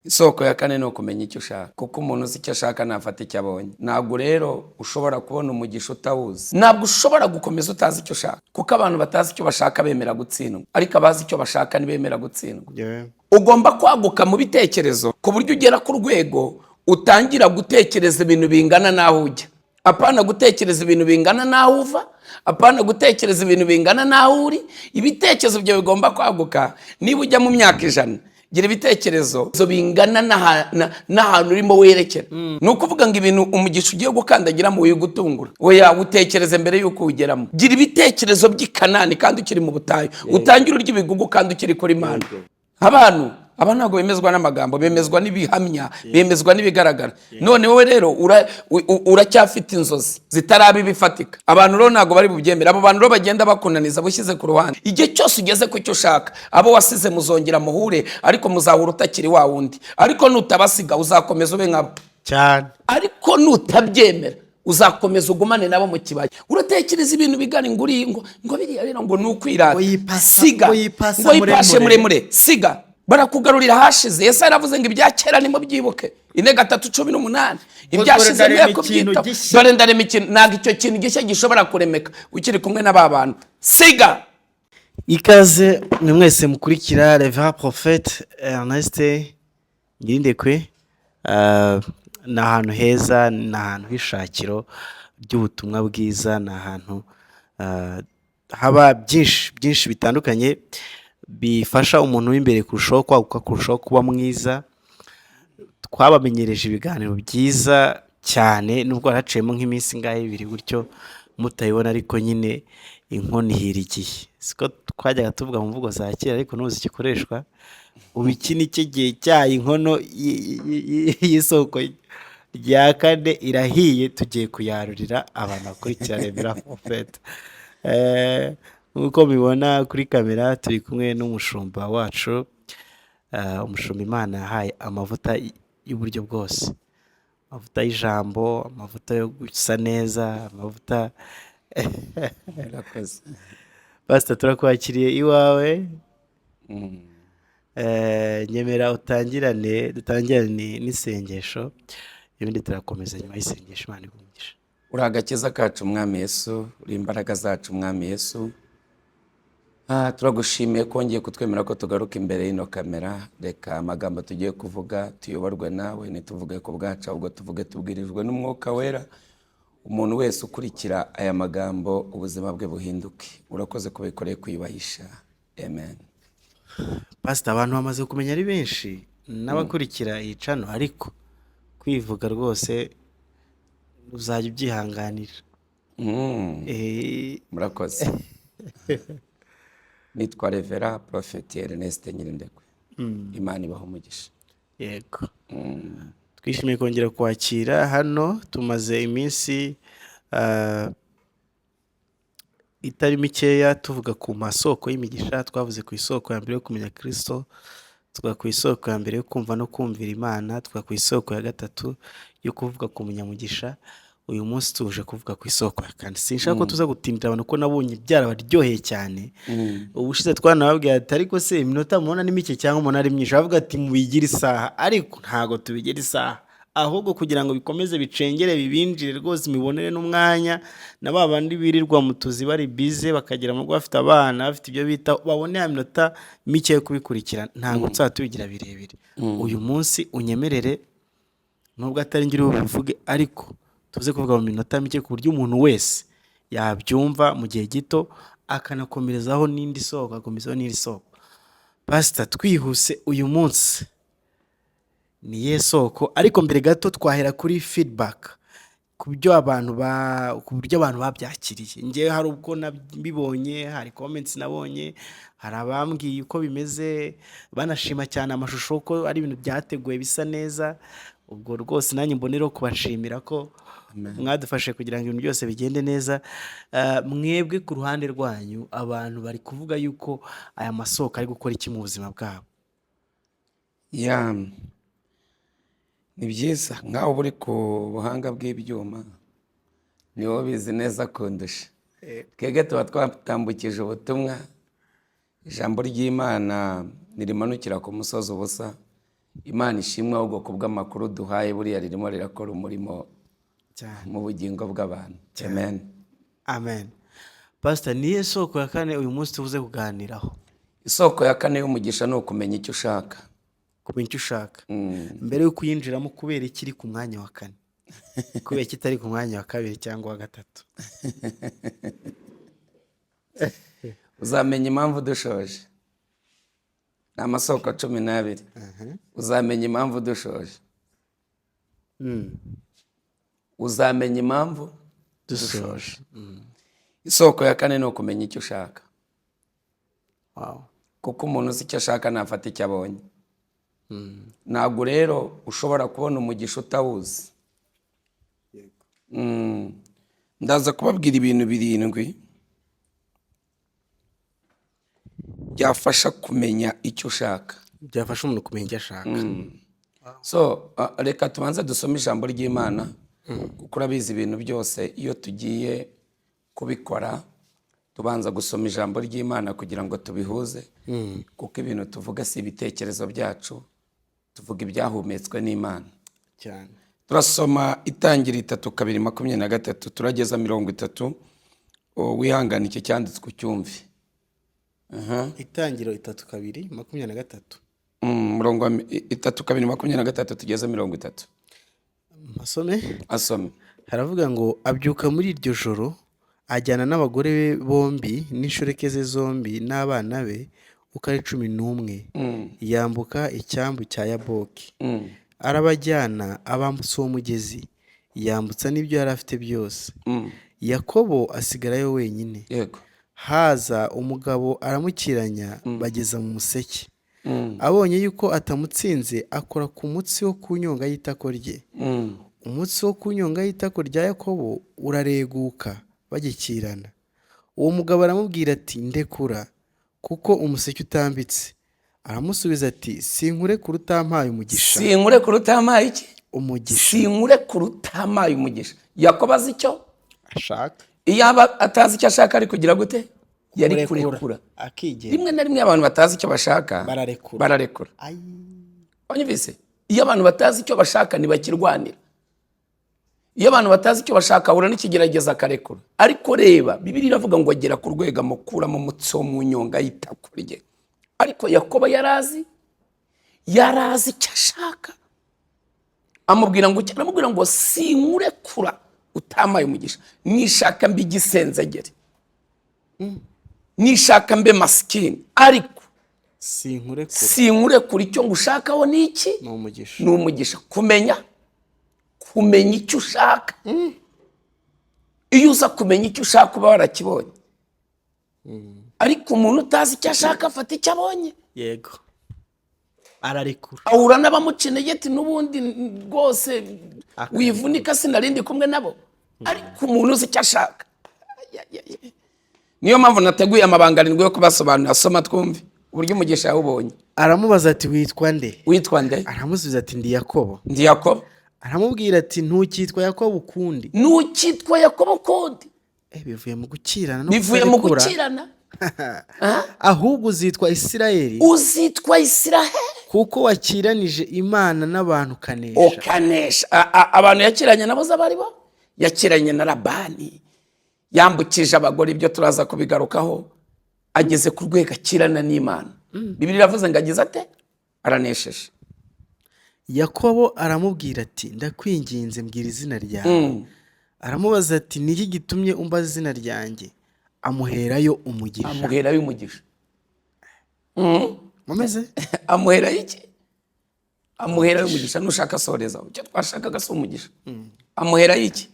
Isoko ya kane ni ukumenya icyo ushaka, kuko umuntu uzi icyo ashaka ntafata icyo abonye. Ntabwo rero ushobora kubona umugisha utawuzi, ntabwo ushobora gukomeza utazi icyo ushaka, kuko abantu batazi icyo bashaka bemera gutsindwa, ariko abazi icyo bashaka ntibemera gutsindwa. Ugomba kwaguka mu bitekerezo ku buryo ugera ku rwego utangira gutekereza ibintu bingana n'aho ujya, apana gutekereza ibintu bingana n'aho uva, apana gutekereza ibintu bingana n'aho uri. Ibitekerezo byawe bigomba kwaguka. Niba ujya mu myaka 100, gira ibitekerezo bingana n'ahantu urimo werekera. Ni ukuvuga ngo ibintu umugisha ugiye gukandagiramo wigutungura, oya, utekereze mbere y'uko uwugeramo. Gira ibitekerezo by'i Kanani kandi ukiri mu butayu, utangire urya ibigugu kandi ukiri kuri mana. Abantu aba ntabwo bemezwa n'amagambo, bemezwa n'ibihamya, bemezwa n'ibigaragara. None wowe rero uracyafite inzozi zitaraba ibifatika. Abantu rero ntabwo bari bubyemere. Abo bantu rero bagenda bakunaniza bushyize ku ruhande. Igihe cyose ugeze ku cyo ushaka, abo wasize muzongera muhure, ariko muzahura utakiri wa wundi. Ariko nutabasiga uzakomeza ube nkabo. Ariko nutabyemera uzakomeza ugumane nabo mu kibaya. Uratekereza ibintu bigana ngo uri ngo biriya rero ngo ni ukwirata. Ngo yipasa- Siga. Ngo yipasa ngo yipashe muremure. Muremure, siga. Barakugarurira ahashize. Yesu yaravuze ngo ibya kera nimubyibuke, 4:3:18. Ibyashize Dore mwe ndarema ikintu kubyitaho. gishya. Dore ndarema ikintu. Ntabwo icyo kintu gishya gishobora kuremeka ukiri kumwe n'aba bantu. Siga. Ikaze mwe mwese mukurikira Reverend Prophète Ernest Nyirindekwe. Ni ahantu heza, ni ahantu h'ishakiro ry'ubutumwa bwiza, ni ahantu haba byinshi byinshi bitandukanye bifasha umuntu w'imbere kurushaho kwaguka, kurushaho kuba mwiza. Twabamenyereje ibiganiro byiza cyane, nubwo haraciyemo nk'iminsi ingahe, 2 gutyo mutayibona, ariko nyine inkono ihira igihe. Siko twajyaga tuvuga mu mvugo za kera, ariko n'ubu zigikoreshwa. Ubu iki ni cyo gihe cyayo, inkono y'isoko rya kane irahiye, tugiye kuyarurira abantu bakurikira Reverend Prophète. Nk'uko mubibona kuri kamera, turi kumwe n'umushumba wacu, umushumba Imana yahaye amavuta y'uburyo bwose, amavuta y'ijambo, amavuta yo gusa neza, amavuta. Murakoze. Pasita, turakwakiriye iwawe. Nyemera utangirane, dutangirane n'isengesho, ibindi turakomeza nyuma y'isengesho. Imana iguhe umugisha. Uri agakiza kacu, Mwami Yesu, uri imbaraga zacu, Mwami Yesu. Turagushimiye ko wongeye kutwemera ko tugaruka imbere y'ino kamera. Reka amagambo tugiye kuvuga tuyoborwe nawe, ntituvuge ku bwacu, ahubwo tuvuge tubwirijwe n'Umwuka Wera. Umuntu wese ukurikira aya magambo ubuzima bwe buhinduke. Urakoze kubikoreye kwiyubahisha. Amen. Pasita, abantu bamaze kumenya ari benshi n'abakurikira iyi channel, ariko kwivuga rwose uzajya ubyihanganira. Murakoze. Nitwa Reverend Prophet Ernest Nyirindekwe. Imana ibaha umugisha. Yego, twishimiye kongera kwakira hano. Tumaze iminsi itari mikeya tuvuga ku masoko y'imigisha. Twavuze ku isoko ya mbere yo kumenya Kirisito, tuvuga ku isoko ya mbere yo kumva no kumvira Imana, tuvuga ku isoko ya gatatu yo kuvuga ku munyamugisha. Uyu munsi tuje kuvuga ku isoko ya kane. Sinshaka ko tuza gutindira abantu, ko nabonye byarabaryoheye cyane. Ubushize twanababwiye ati: "Ariko se iminota mubona ni mike cyangwa umuntu ari myinshi?" Bavuga ati: "Mubigire isaha." Ariko ntabwo tubigira isaha, ahubwo kugira ngo bikomeze bicengere, bibinjire rwose, mibonere n'umwanya na ba bandi birirwa mu tuzi, bari bize, bakagera mu rugo bafite abana, bafite ibyo bita, babone ya minota mike yo kubikurikirana. Ntabwo tuzaba tubigira birebire. Uyu munsi unyemerere, nubwo atari ngiri bubivuge, ariko tuze kuvuga mu minota mike ku buryo umuntu wese yabyumva mu gihe gito, akanakomerezaho n'indi soko, agakomezaho n'indi soko. Pasita, twihuse, uyu munsi ni iyihe soko? Ariko mbere gato twahera kuri feedback ku buryo abantu babyakiriye. Ngewe hari ubwo nabibonye, hari comments nabonye, hari abambwiye uko bimeze, banashima cyane amashusho, ko ari ibintu byateguwe bisa neza. Ubwo rwose nanjye mbonereho kubashimira ko mwadufashe kugira ngo ibintu byose bigende neza. Mwebwe ku ruhande rwanyu, abantu bari kuvuga yuko aya masoko ari gukora iki mu buzima bwabo? Ya, ni byiza. Nkaho uba uri ku buhanga bw'ibyuma, ni wowe ubizi neza kundusha. Twebwe tuba twatambukije ubutumwa. Ijambo ry'Imana ntirimanukira ku musozi ubusa. Imana ishimwe ahubwo ku bw'amakuru duhaye, buriya ririmo rirakora umurimo cyane mu bugingo bw'abantu. Amen. Amen. Pasita, niyo soko ya kane uyu munsi tubuze kuganiraho? Isoko ya kane y'umugisha ni ukumenya icyo ushaka. Kumenya icyo ushaka. Mbere yo kuyinjiramo, kubera iki iri ku mwanya wa kane? Kubera iki itari ku mwanya wa kabiri cyangwa wa gatatu? Uzamenya impamvu dushoje. Ni amasoko 12. Uzamenya impamvu dushoje. Uzamenya impamvu dusoje. Isoko ya kane ni ukumenya icyo ushaka. Wow. Kuko umuntu uzi icyo ashaka ntafata icyo abonye. Ntabwo rero ushobora kubona umugisha utawuzi. Ndaza kubabwira ibintu 7 byafasha kumenya icyo ushaka. Byafasha umuntu kumenya icyo ashaka. So reka tubanze dusome ijambo ry'Imana, kuko urabizi ibintu byose iyo tugiye kubikora tubanza gusoma ijambo ry'Imana kugira ngo tubihuze, kuko ibintu tuvuga si ibitekerezo byacu, tuvuga ibyahumetswe n'Imana. Cyane. Turasoma Itangira 3:2-23, turageza 30. Wihangane icyo cyanditswe ucyumve. Itangiro 3:2-23. Murongo wa 3:2-23 tugeze 30. Masome. Asome. Haravuga ngo abyuka muri iryo joro ajyana n'abagore be bombi n'inshoreke ze zombi n'abana be uko ari 11, yambuka icyambu cya Yaboki. Arabajyana, abambutsa uwo mugezi, yambutsa n'ibyo yari afite byose. Yakobo asigarayo wenyine. Haza umugabo aramukiranya, bageza mu museke. Abonye yuko atamutsinze, akora ku mutsi wo ku nyonga y'itako rye. Umutsi wo ku nyonga y'itako rya Yakobo urareguka bagikirana. Uwo mugabo aramubwira ati ndekura, kuko umuseke utambitse. Aramusubiza ati sinkurekura utampaye umugisha. Sinkurekura utampaye iki? Umugisha. Sinkurekura utampaye umugisha. Yakobo azi icyo ashaka. Iyo aba atazi icyo ashaka ari kugira gute? Yari kurekura. Akigera. Rimwe na rimwe abantu batazi icyo bashaka bararekura. Bararekura. Wanyumvise? Iyo abantu batazi icyo bashaka ntibakirwanira. Iyo abantu batazi icyo bashaka ahura n'ikigerageza akarekura. Ariko reba, Bibiliya iravuga ngo agera ku rwego amukuramo umutsi wo mu nyonga y'itako rye. Ariko Yakobo yarazi icyo ashaka. Amubwira ngo aramubwira ngo sinkurekura utamaye umugisha. Nishaka mbe igisenzegere. Nishaka mbe masikini. Ariko sinkurekura, icyo ngushakaho ni iki? Ni umugisha. Ni umugisha. Kumenya icyo ushaka. Iyo uza kumenya icyo ushaka uba warakibonye. Ariko umuntu utazi icyo ashaka afata icyo abonye. Yego. Ararekura. Ahura n'abamuca intege n'ubundi rwose wivunika sinarindi kumwe nabo. Ariko umuntu uzi icyo ashaka. Niyo mpamvu nateguye amabanga 7 yo kubasobanurira. Asoma twumve uburyo umugisha yawubonye. Aramubaza ati witwa nde? Witwa nde? Aramusubiza ati ndi Yakobo. Ndi Yakobo. Aramubwira ati ntukitwa Yakobo ukundi. Ntukitwa Yakobo ukundi. Bivuye mu gukirana no bivuye mu gukirana. Ahubwo uzitwa Isiraheli. Uzitwa Isiraheli kuko wakiranije Imana n'abantu ukanesha. Ukanesha. Abantu yakiranye nabo z'abari bo? Yakiranye na Labani. Yambukije abagore, ibyo turaza kubigarukaho. Ageze ku rwego akirana n'Imana. Bibiliya iravuze ngo agize ate? Aranesheje. Yakobo aramubwira ati ndakwinginze mbwira izina ryawe. Aramubaza ati niki gitumye umbaza izina ryanjye? Amuherayo umugisha. Amuherayo umugisha. Mumeze? Amuherayo iki? Amuherayo umugisha. Nushaka asoreza. Icyo twashakaga si umugisha. Amuherayo iki?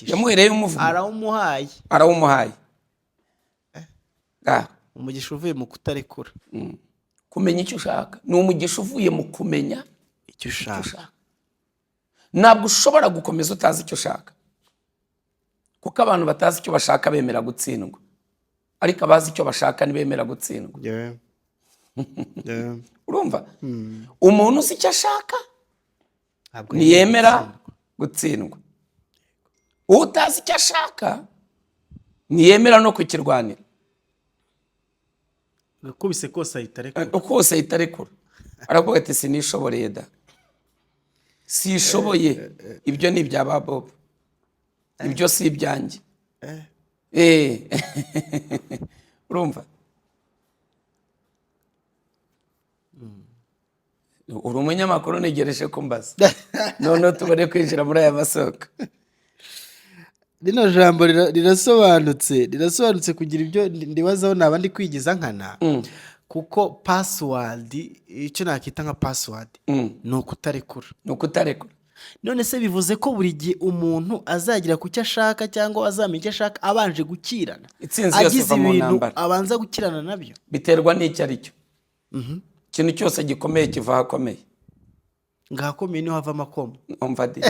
Yamuhereye umuvumo. Arawumuhaye. Arawumuhaye. Umugisha uvuye mu kutarekura. Kumenya icyo ushaka. Ni umugisha uvuye mu kumenya icyo ushaka. Ntabwo ushobora gukomeza utazi icyo ushaka. Kuko abantu batazi icyo bashaka bemera gutsindwa. Ariko abazi icyo bashaka ntibemera gutsindwa. Urumva? Umuntu uzi icyo ashaka ntiyemera gutsindwa. Utazi icyo ashaka ntiyemera no kukirwanira. Gakubise kose ahita arekura. Kose ahita arekura. Aravuga ati: "Sinishoboreye da, sishoboye. Ibyo ni ibya ba Bobo, ibyo si ibyanjye." Urumva uri umunyamakuru, ntegereje kumbaza, noneho tubone kwinjira muri aya masoko. Rino jambo rirasobanutse, rirasobanutse. Kugira ibyo ndibazaho, naba ndi kwigiza nkana, kuko password, icyo nakita nka password, ni ukutarekura. Ni ukutarekura. None se bivuze ko buri gihe umuntu azagera ku cyo ashaka cyangwa azamenya icyo ashaka abanje gukirana? Intsinzi yose Agize iva mu ibintu ntambara. abanza gukirana nabyo. Biterwa n'icyo ari cyo. Ikintu cyose gikomeye kiva ahakomeye. Ngahakomeye niho hava amakoma. Umva di.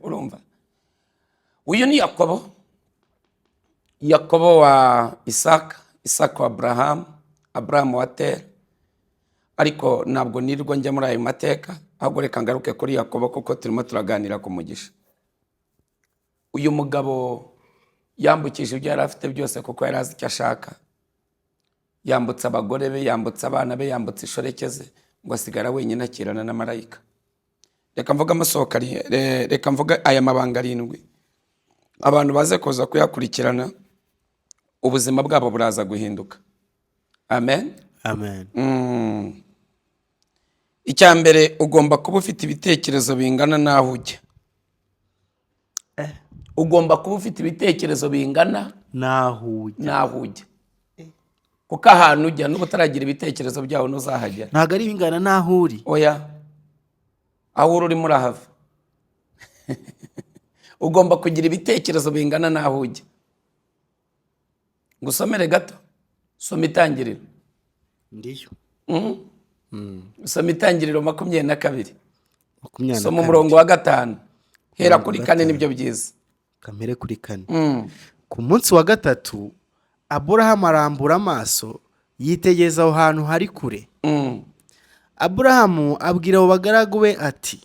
Urumva, uyu ni Yakobo, Yakobo wa Isaka, Isaka wa Aburahamu, Aburahamu wa Tera. Ariko ntabwo nirwa njya muri ayo mateka, ahubwo reka ngaruke kuri Yakobo kuko turimo turaganira ku mugisha. Uyu mugabo yambukije ibyo yari afite byose kuko yari azi icyo ashaka. Yambutse abagore be, yambutse abana be, yambutse inshoreke ze, ngo asigara wenyine akirana na marayika. Reka mvuge amasoko reka mvuge aya mabanga arindwi, abantu baze kuza kuyakurikirana, ubuzima bwabo buraza guhinduka. Amen. Amen. Icya mbere, ugomba kuba ufite ibitekerezo bingana n'aho ujya. Ugomba kuba ufite ibitekerezo bingana naho ujya. N'aho ujya, kuko ahantu ujya n'uba utaragira ibitekerezo byaho ntuzahagera. Ntabwo ari ibingana n'aho uri. Oya, aho uri urimo urahava. Ugomba kugira ibitekerezo bingana n'aho ujya. Ngusomere gato, soma Itangiriro. Ndiyo. Soma Itangiriro 22. 22. Soma umurongo wa 5, hera kuri 4, nibyo byiza. Kamere kuri 4. Ku munsi wa gatatu Aburahamu arambura amaso, yitegereza aho hantu hari kure. Aburahamu abwira abo bagaragu be ati: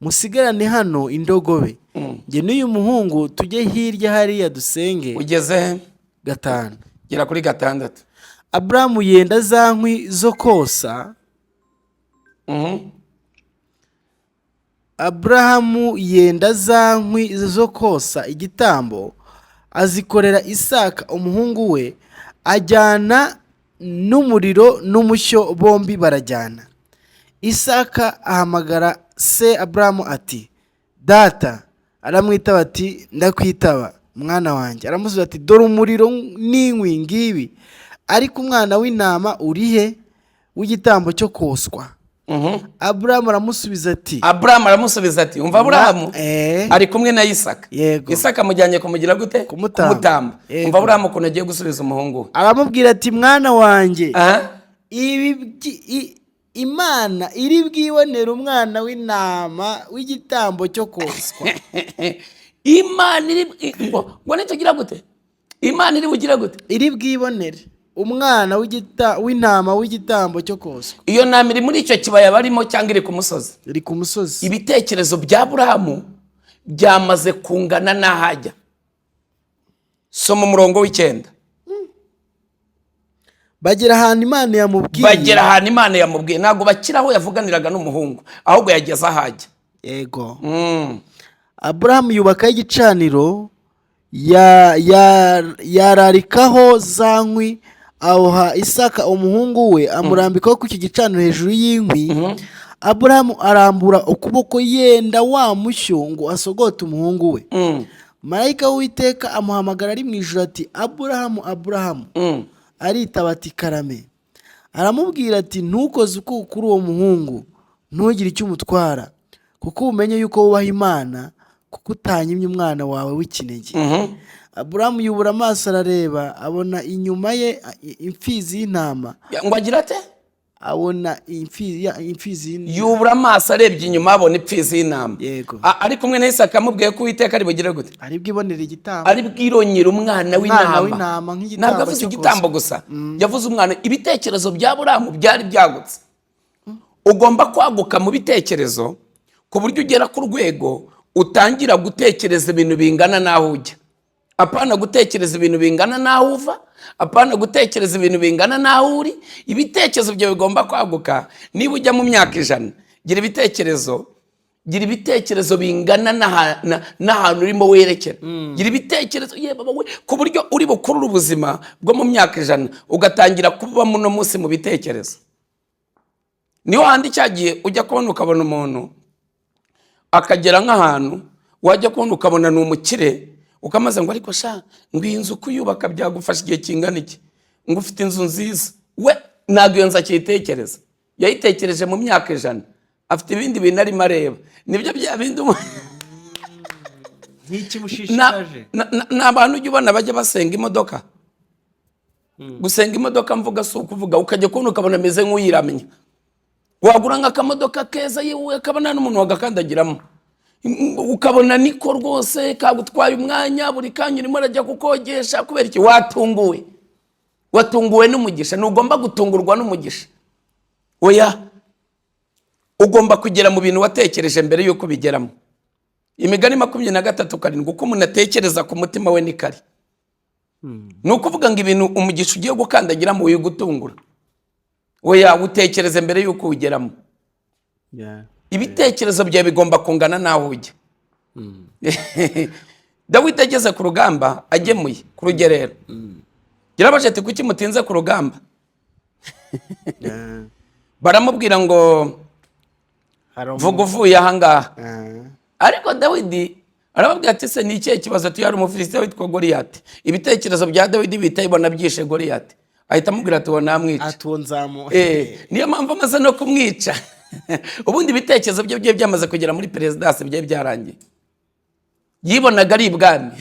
"Musigarane hano indogobe, njye n'uyu muhungu tujye hirya hariya dusenge." Ugeze he? 5. Gera kuri 6. Aburahamu yenda za nkwi zo kosa. Aburahamu yenda za nkwi zo kosa igitambo, azikorera Isaka umuhungu we, ajyana n'umuriro n'umushyo, bombi barajyana. Isaka ahamagara se Aburahamu ati: "Data!" Aramwitaba ati: "Ndakwitaba, mwana wanjye." Aramusubiza ati: "Dore umuriro n'inkwi ngibi, ariko umwana w'intama uri he w'igitambo cyo koswa?" Aburahamu aramusubiza ati Aburahamu aramusubiza ati, umva, Aburahamu ari kumwe na Isaka. Isaka amujyanye kumugira gute? Kumutamba. Kumutamba. Yego. Umva Aburahamu ukuntu agiye gusubiza umuhungu we. Aramubwira ati: "Mwana wanjye, Aha. ibi Imana iri bwibonere umwana w'intama w'igitambo cyo koswa." Imana iri ngo nitugira gute? Imana iri bugire gute? Iri bwibonere umwana w'intama w'igitambo cyo koswa. Iyo ntama iri muri icyo kibaya barimo cyangwa iri ku musozi? Iri ku musozi. Ibitekerezo bya Aburahamu byamaze kungana n'ahajya. Soma umurongo w'9. Bagera ahantu Imana yamubwiye. Bagera ahantu Imana yamubwiye. Ntabwo bakiri aho yavuganiraga n'umuhungu, ahubwo yageze ahajya. Yego. Aburahamu yubakaho igicaniro, yararikaho za nkwi, awuha Isaka umuhungu we, amurambikaho ku icyo gicaniro hejuru y'inkwi. Aburahamu arambura ukuboko, yenda wa mushyo ngo asogote umuhungu we. Marayika w'Uwiteka amuhamagara ari mu ijuru ati: "Aburahamu, Aburahamu!" Aritaba ati: "Karame." Aramubwira ati: "Ntukoze ukuboko kuri uwo muhungu, ntugire icyo umutwara, kuko umenye yuko wubaha Imana, kuko utanyimye umwana wawe w'ikinege." Aburahamu yubura amaso arareba, abona inyuma ye imfizi y'intama. Ngo agira ate? Abona imfizi y'intama. Yubura amaso arebye inyuma, abona ipfizi y'intama. Yego. Ari kumwe na Isaka, amubwiye ko Uwiteka ari bugire gute? Ari bwibonere igitambo. Ari bwironyere umwana w'intama. W'intama nk'igitambo Ntabwo avuze cyo igitambo gusa, yavuze umwana. Ibitekerezo bya Buramu byari byagutse. Ugomba kwaguka mu bitekerezo ku buryo ugera ku rwego utangira gutekereza ibintu bingana n'aho ujya, apana gutekereza ibintu bingana n'aho uva. Apana gutekereza ibintu bingana n'aho uri. Ibitekerezo byawe bigomba kwaguka. Niba ujya mu myaka 100, gira ibitekerezo bingana n'ahantu urimo werekera. Gira ibitekerezo, ye baba we, ku buryo uri bukurure ubuzima bwo mu myaka 100, ugatangira kubamo uno munsi mu bitekerezo. Niho handi cyagiye ujya kubona ukabona umuntu akagera nk'ahantu, wajya kubona ukabona ni umukire, ukamaze ngo: "Ariko sha," ngo, "iyi nzu kuyubaka byagufasha igihe kingana iki?" Ngo ufite inzu nziza. We ntabwo iyo nzu akiyitekereza, yayitekereje mu myaka 100. Afite ibindi bintu arimo areba. Nibyo bya bindi Nk'iki mushishikaje. Ni abantu ujya ubona bajya basenga imodoka. Gusenga imodoka mvuga si ukuvuga ukajya kubona ukabona ameze nk'uyiramya. Wagura nk'akamodoka keza, yewe, akabona n'umuntu wagakandagiramo, ukabona niko rwose kagutwaye umwanya, buri kanya urimo arajya kukogesha. Kubera iki? Watunguwe, watunguwe n'umugisha. Ntugomba gutungurwa n'umugisha, oya. Ugomba kugera mu bintu watekereje mbere y'uko ubigeramo. Imigani 23:7: "Uko umuntu atekereza ku mutima we ni kare." Ni ukuvuga ngo ibintu, umugisha ugiye gukandagiramo wigutungura, oya, utekereze mbere y'uko uwugeramo. Ibitekerezo byawe bigomba kungana n'aho ujya. Dawidi ageze ku rugamba, agemuye ku rugerero, yarabaje ati: "Kuki mutinze ku rugamba?" Baramubwira ngo: Hari "Vuga uvuye ahangaha." Ariko Dawidi arababwira ati: "Se ni ikihe kibazo?" Ati: "Hari Umufilisitiya witwa Goliyati." Ibitekerezo bya Dawidi bihita bibona byishe Goliyati, ahita amubwira ati: "Uwo namwica." Ati: "Uwo nzamu." Niyo mpamvu amaze no kumwica, ubundi ibitekerezo bye byari byamaze kugera muri perezidansi, byari byarangiye, yibonaga ari ibwami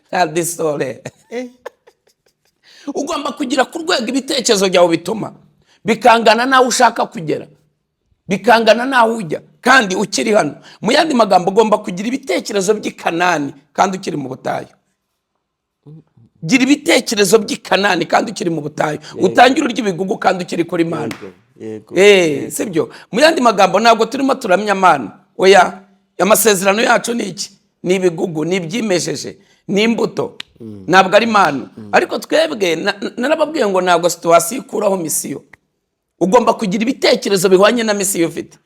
nta disore. Ugomba kugira ku rwego ibitekerezo byawe bituma bikangana n'aho ushaka kugera, bikangana n'aho ujya kandi ukiri hano. Mu yandi magambo, ugomba kugira ibitekerezo by'i Kanani kandi ukiri mu butayu. Gira ibitekerezo by'i Kanani kandi ukiri mu butayu, utangire urya ibigugu kandi ukiri kuri mana. Sibyo? Mu yandi magambo, ntabwo turimo turamya amana, oya. Amasezerano yacu ni iki? Ni ibigugu, ni ibyimejeje, ni imbuto, ntabwo ari manu. Ariko twebwe narababwiye ngo ntabwo situation ikuraho mission. Ugomba kugira ibitekerezo bihwanye na mission ufite,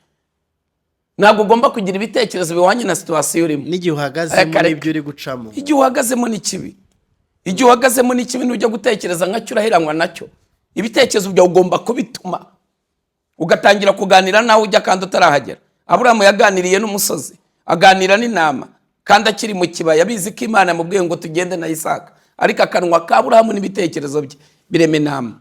ntabwo ugomba kugira ibitekerezo bihwanye na situation urimo. N'igihe uhagazemo. Reka, reka. N'ibyo uri gucamo. Igihe uhagazemo ni kibi, igihe uhagazemo ni kibi. Nujya gutekereza nkacyo, uraheranwa nacyo. Ibitekerezo byawe ugomba kubituma ugatangira kuganira nawe ujya kandi utarahagera. Aburahamu yaganiriye n'umusozi, aganira n'intama kandi akiri mu kibaya, abizi ko Imana yamubwiye ngo tugende na Isaka. Ariko akanwa ka Aburahamu n'ibitekerezo bye birema intama,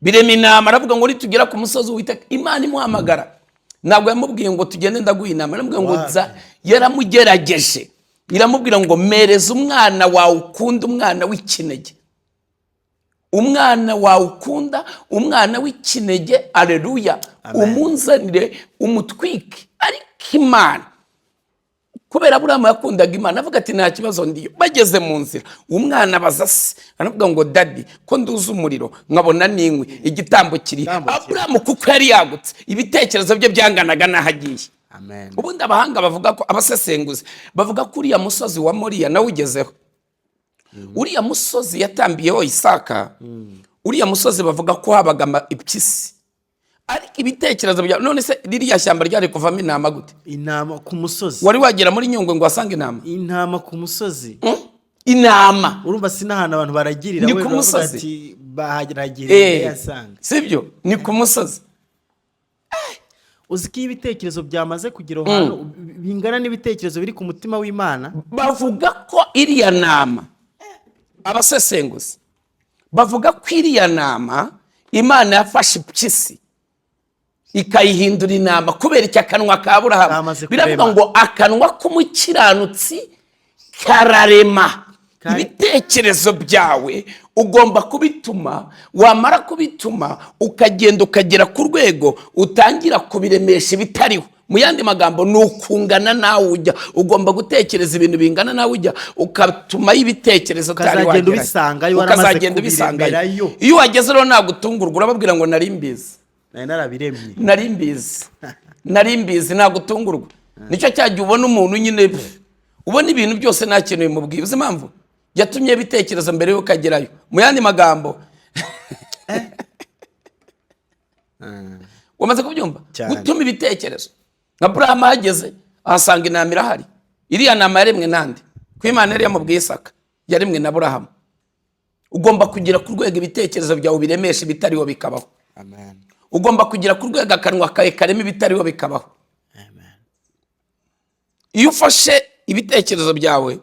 birema intama. Aravuga ngo nitugera ku musozi Uwiteka Imana imuhamagara, ntabwo yamubwiye ngo tugende ndaguha inama, yaramubwiye ngo nza. Yaramugerageje, iramubwira ngo: "Mereza umwana wawe ukunda, umwana w'ikinege, umwana wawe ukunda, umwana w'ikinege, aleluya, umunzanire umutwike." Ariko Imana, kubera Aburahamu yakundaga Imana, avuga ati: "Nta kibazo, ndiyo." Bageze mu nzira, umwana abaza se, aravuga ngo: "Daddy, ko nduzi umuriro nkabona n'inkwi, igitambo kiri?" Igitambo kiri. Aburahamu, kuko yari yagutse, ibitekerezo bye byanganaga n'aho agiye. Amen. Ubundi abahanga bavuga ko, abasesenguzi bavuga ko uriya musozi wa Moriya nawe ugezeho, uriya musozi yatambiyeho Isaka, uriya musozi bavuga ko habaga impyisi. Ariko ibitekerezo bya none se, ririya shyamba ryari kuvamo intama gute? Intama ku musozi. Wari wagera muri Nyungwe ngo wasange intama? Intama ku musozi. Intama. Urumva si n'ahantu abantu baragirira. Ni We ku baravuga musozi. ati baharagiriye, yasanga. Sibyo? Ni ku musozi. Uzi ko iyo ibitekerezo byamaze kugera aho hantu bingana n'ibitekerezo biri ku mutima w'Imana. Bavuga ko iriya nama, abasesenguzi bavuga ko iriya nama Imana yafashe impyisi ikayihindura intama. Kubera iki? Akanwa ka Aburahamu. Kamaze Biravuga kurema. ngo akanwa k'umukiranutsi kararema. Ibitekerezo byawe ugomba kubituma, wamara kubituma ukagenda ukagera ku rwego utangira kubiremesha ibitariho. Mu yandi magambo, ni ukungana nawe ujya. Ugomba gutekereza ibintu bingana nawe ujya, ukatumayo ibitekerezo utari Ukazagenda wagerayo. ubisangayo, waramaze Ukazagenda ubisangayo. kubiremerayo. Iyo wageze rero ntabwo utungurwa, urababwira ngo: "Nari mbizi." Nari narabiremye. "Nari mbizi, nari mbizi." Ntabwo utungurwa. Nicyo cyagihe ubona umuntu nyine, pf, ubona ibintu byose nta kintu bimubwiye. Uzi impamvu? Yatumye ibitekerezo mbere y'uko agerayo. Mu yandi magambo, wamaze kubyumva? Cyane. Gutuma ibitekerezo. Nka Aburahamu ahageze ahasanga intama irahari. Iriya nama yaremwe nande? Ko Imana yari yamubwiye Isaka, yaremwe na Aburahamu. Ugomba kugera ku rwego ibitekerezo byawe biremesha ibitariho bikabaho. Amen. Ugomba kugera ku rwego akanwa kawe karema ibitariho bikabaho. Amen. Iyo ufashe ibitekerezo byawe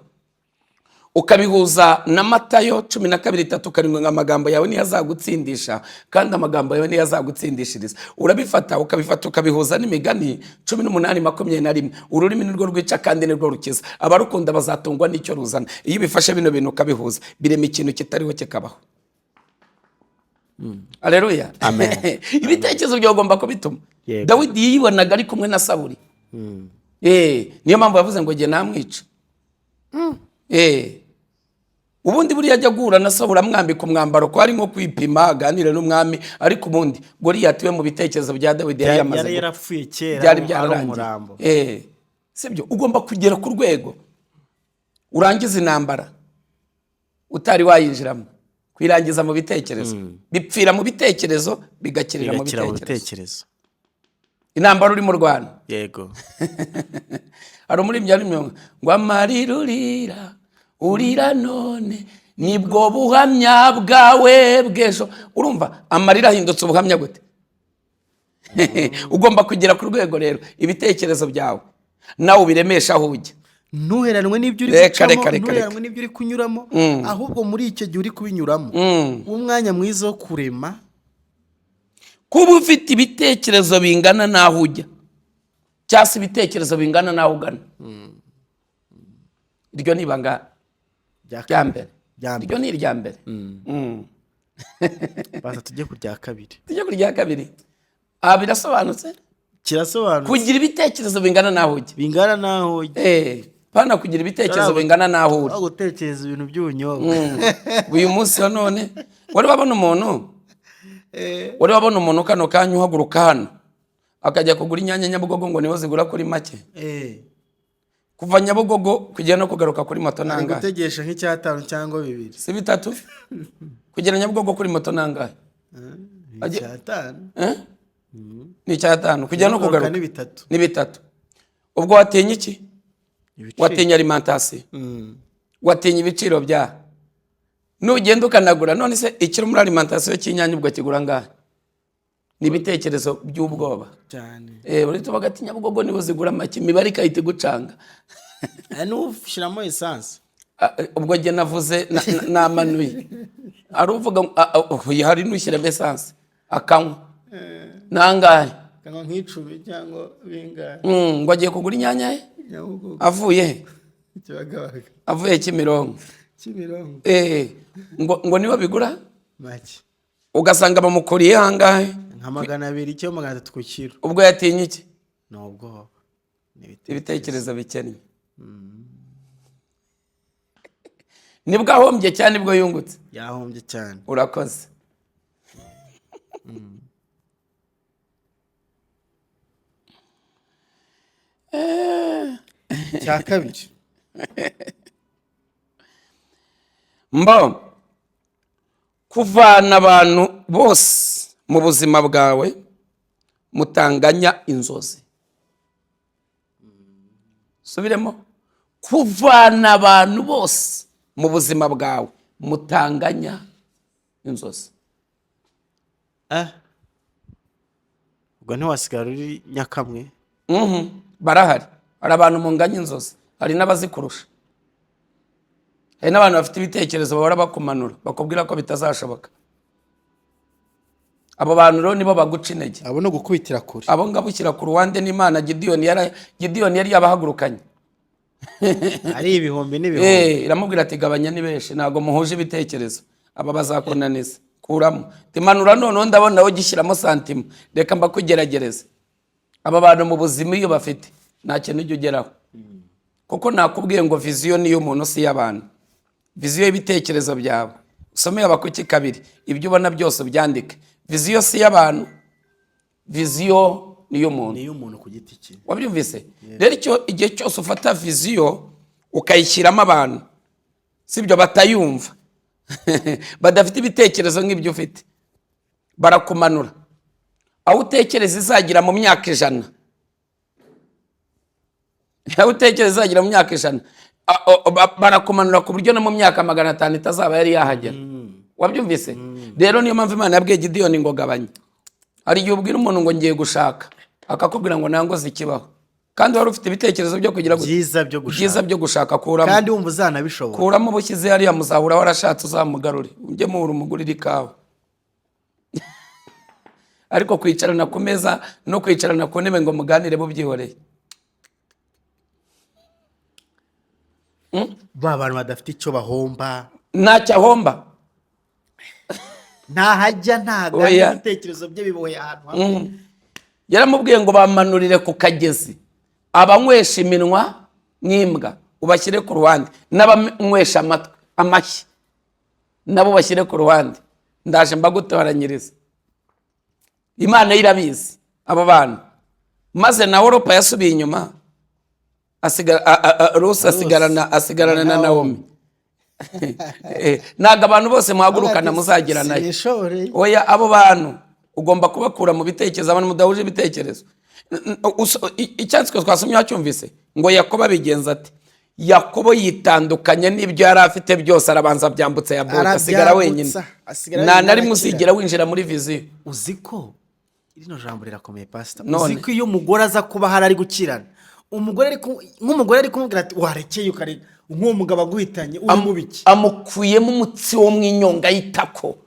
ukabihuza na Matayo 12:3-7, ngo amagambo yawe niyo azagutsindisha kandi amagambo yawe niyo azagutsindishiriza. Urabifata ukabifata ukabihuza n'Imigani 18:21, ururimi nirwo rwica kandi nirwo rukiza, abarukunda bazatungwa n'icyo ruzana. Iyo ubifashe bino bintu ukabihuza, birema ikintu kitariho kikabaho. Aleluya. Amen. Ibitekerezo byawe ugomba kubituma. Yego. Dawidi yibonaga ari kumwe na Sawuli. Niyo mpamvu yavuze ngo jye namwica. Ubundi buriya ajya guhura na Sawuli amwambika umwambaro, ko ari nko kwipima aganire n'umwami, ariko ubundi Goliyati we mu bitekerezo bya Dawidi yari yamaze Yari gupfa. yarapfuye kera, Byari ari byararangiye. umurambo. Sibyo? Ugomba kugera ku rwego urangiza intambara utari wayinjiramo, kuyirangiza mu bitekerezo. Bipfira mu bitekerezo, bigakirira mu Bigakira mu bitekerezo. bitekerezo. Intambara urimo urwana, hari umuririmbyi arimo ngo amarira urira urira none nibwo buhamya bwawe bw'ejo. Urumva amarira ahindutse ubuhamya gute? Ugomba kugera ku rwego rero ibitekerezo byawe nawe ubiremesha aho ujya. Ntuheranwe n'ibyo uri Reka, gucamo, reka, reka, ntuheranwe n'ibyo uri kunyuramo, ahubwo muri icyo gihe uri kubinyuramo, umwanya mwiza wo kurema. Kuba ufite ibitekerezo bingana n'aho ujya, cyangwa se ibitekerezo bingana n'aho ugana, iryo ni ibanga rya mbere. Rya mbere. Iryo ni irya mbere. Baza tujye ku rya kabiri. Tujye ku rya kabiri. Aha birasobanutse? Kirasobanutse. Kugira ibitekerezo bingana n'aho ujya. Bingana n'aho ujya. Pana kugira ibitekerezo bingana n'aho uri. Aho gutekereza ibintu by'ubunyobwa. Uyu munsi wa none wari wabona umuntu, wari wabona umuntu kano kanya uhaguruka hano akajya kugura inyanya Nyabugogo ngo niho zigura kuri make? Kuva Nyabugogo kugera no kugaruka kuri moto Ari nangahe? gutegesha nk'icyatanu cyangwa bibiri. Si bitatu? Kugera Nyabugogo kuri moto nangahe? Icyatanu. Eh? Ni icyatanu kugera no kugaruka. Ni bitatu. Ni bitatu. Ubwo watinya iki? Ibiciro. Watinya alimentation, watinya ibiciro bya nugenda ukanagura. None se ikiri muri alimentation cy'inyanya ubwo kigura angahe? Ni ibitekerezo by'ubwoba. Cyane. Uretse bagati Nyabugogo nibo zigura make, imibare ikahita igucanga. Hari n'ushyiramo esanse. Ah, ubwo jye navuze namanuye, ari uvuga ngo, ah, ah, oh, hari n'ushyiramo esanse akanywa nangahe? Kanywa nk'icumi cyangwa bingahe. Ngo agiye kugura inyanya ye. Nyabugogo. Avuye he? Kibagabaga. Avuye Kimironko. Kimironko. Ngo nibo bigura make. Ugasanga bamukuriye angahe? Nka 200 cyangwa 300 ku kiro. Ubwo yatinye iki? Ni ubwoba. Ni ibitekerezo. Ibitekerezo bikennye. Nibwo ahombye cyane, nibwo yungutse. Yahombye cyane. Urakoze. Cya kabiri. Mbo kuvana abantu bose mu buzima bwawe mutanganya inzozi. Subiremo: kuvana abantu bose mu buzima bwawe mutanganya inzozi. Ubwo ntiwasigara uri nyakamwe. Barahari, hari abantu munganya inzozi, hari n'abazikurusha, hari n'abantu bafite ibitekerezo bahora bakumanura, bakubwira ko bitazashoboka. Abo bantu rero nibo baguca intege. Abo ni ugukubitira kure. Abo ngabo ushyira ku ruhande n'Imana. Gidiyoni yari yabahagurukanye. Ari ibihumbi n'ibihumbi. Iramubwira ati gabanya, ni benshi, ntabwo muhuje ibitekerezo, aba bazakunaniza, kuramo timanura. Noneho ndabona nawe ugishyiramo santima, reka mbakugeragereze. Aba bantu mu buzima iyo bafite nta kintu ujya ugeraho, kuko nakubwiye ngo vision niyo umuntu, si iy'abantu. Vision y'ibitekerezo byawe, usomeye Abakuki 2, ibyo ubona byose ubyandike. Vision si iy'abantu, vision niyo umuntu. Niyo umuntu ku giti cye. Wabyumvise rero? Icyo igihe cyose ufata vision ukayishyiramo abantu. Sibyo, batayumva, badafite ibitekerezo nk'ibyo ufite, barakumanura. Aho utekereza izagira mu myaka 100, aho utekereza izagira mu myaka 100, barakumanura ku buryo no mu myaka 500 itazaba yari yahagera. Wabyumvise? Rero niyo mpamvu Imana yabwiye Gidiyoni ngo gabanya. Hari igihe ubwira umuntu ngo ngiye gushaka, akakubwira ngo ntango zikibaho, kandi wari ufite ibitekerezo byo kugira gute? Byiza byo gushaka. Byiza byo gushaka, kuramo. Kandi wumva uzanabishobora. Kuramo ubushyize hariya, muzahura warashatse, uzamugarure, ujye muhura umugurire ikawa. Ariko kwicarana ku meza no kwicarana ku ntebe ngo muganire, bubyihoreye. Ba bantu badafite icyo bahomba. Ntacyo ahomba. Ntahajya, ntahagana. Oya. Ibitekerezo bye biboheye ahantu hamwe. Yaramubwiye ngo bamanurire ku kagezi abanywesha iminwa nk'imbwa ubashyire ku ruhande, n'abanywesha amatwi amashyi nabo bashyire ku ruhande, ndaje mbagutoranyiriza. Imana yo irabizi abo bantu. Maze na Oropa yasubiye inyuma, Rusi asigarana na Nawomi. Ntabwo abantu bose muhagurukana muzagiranayo. Sinishoreye. Oya, abo bantu ugomba kubakura mu bitekerezo, abantu mudahuje ibitekerezo. Icyanditswe twasomye wacyumvise ngo Yakobo abigenza ate? Yakobo yitandukanye n'ibyo yari afite byose, arabanza abyambutsa Yaboki, asigara Arabyambutsa, wenyine. asigara Nta wenyine, na rimwe arakira. uzigera winjira muri vision. Uzi ko rino jambo rirakomeye, pasita? None. Uzi ko iyo umugore aza kuba ahari ari gukirana, umugore ari nk'umugore ari kumubwira ati warekeye ukareka nk'uwo mugabo aguhitanye, uri mu biki? Amukuyemo umutsi wo mu inyonga y'itako.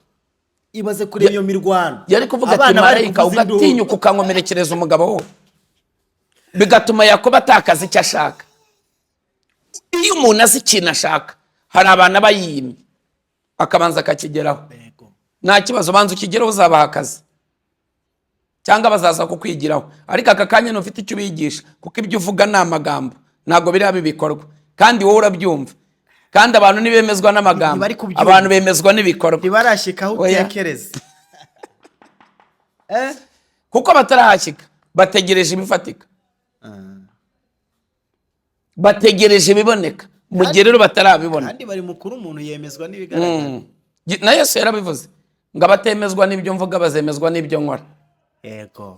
Ibaze kuri iyo mirwano. Yari kuvuga ati Abana bari marayika kuvuza induru. ugatinyuka ukankomerekereza umugabo we, bigatuma Yakobo atakaza icyo ashaka. Iyo umuntu azi ikintu ashaka, hari abantu aba yimye akabanza akakigeraho. Nta kibazo, banza ukigereho, uzabaha akazi cyangwa bazaza kukwigiraho. Ariko aka kanya ntufite icyo ubigisha, kuko ibyo uvuga ni amagambo, ntabwo biriya bibikorwa, kandi wowe urabyumva. Kandi abantu ntibemezwa n'amagambo, Ntibari kubyumva. abantu bemezwa n'ibikorwa. Ntibarashyika aho Oya. utekereza. Kuko batarahashyika, bategereje ibifatika, bategereje ibiboneka, mu gihe rero batarabibona. Kandi bari mukuru, umuntu yemezwa n'ibigaragara. Na Yesu yarabivuze ngo abatemezwa n'ibyo mvuga bazemezwa n'ibyo nkora.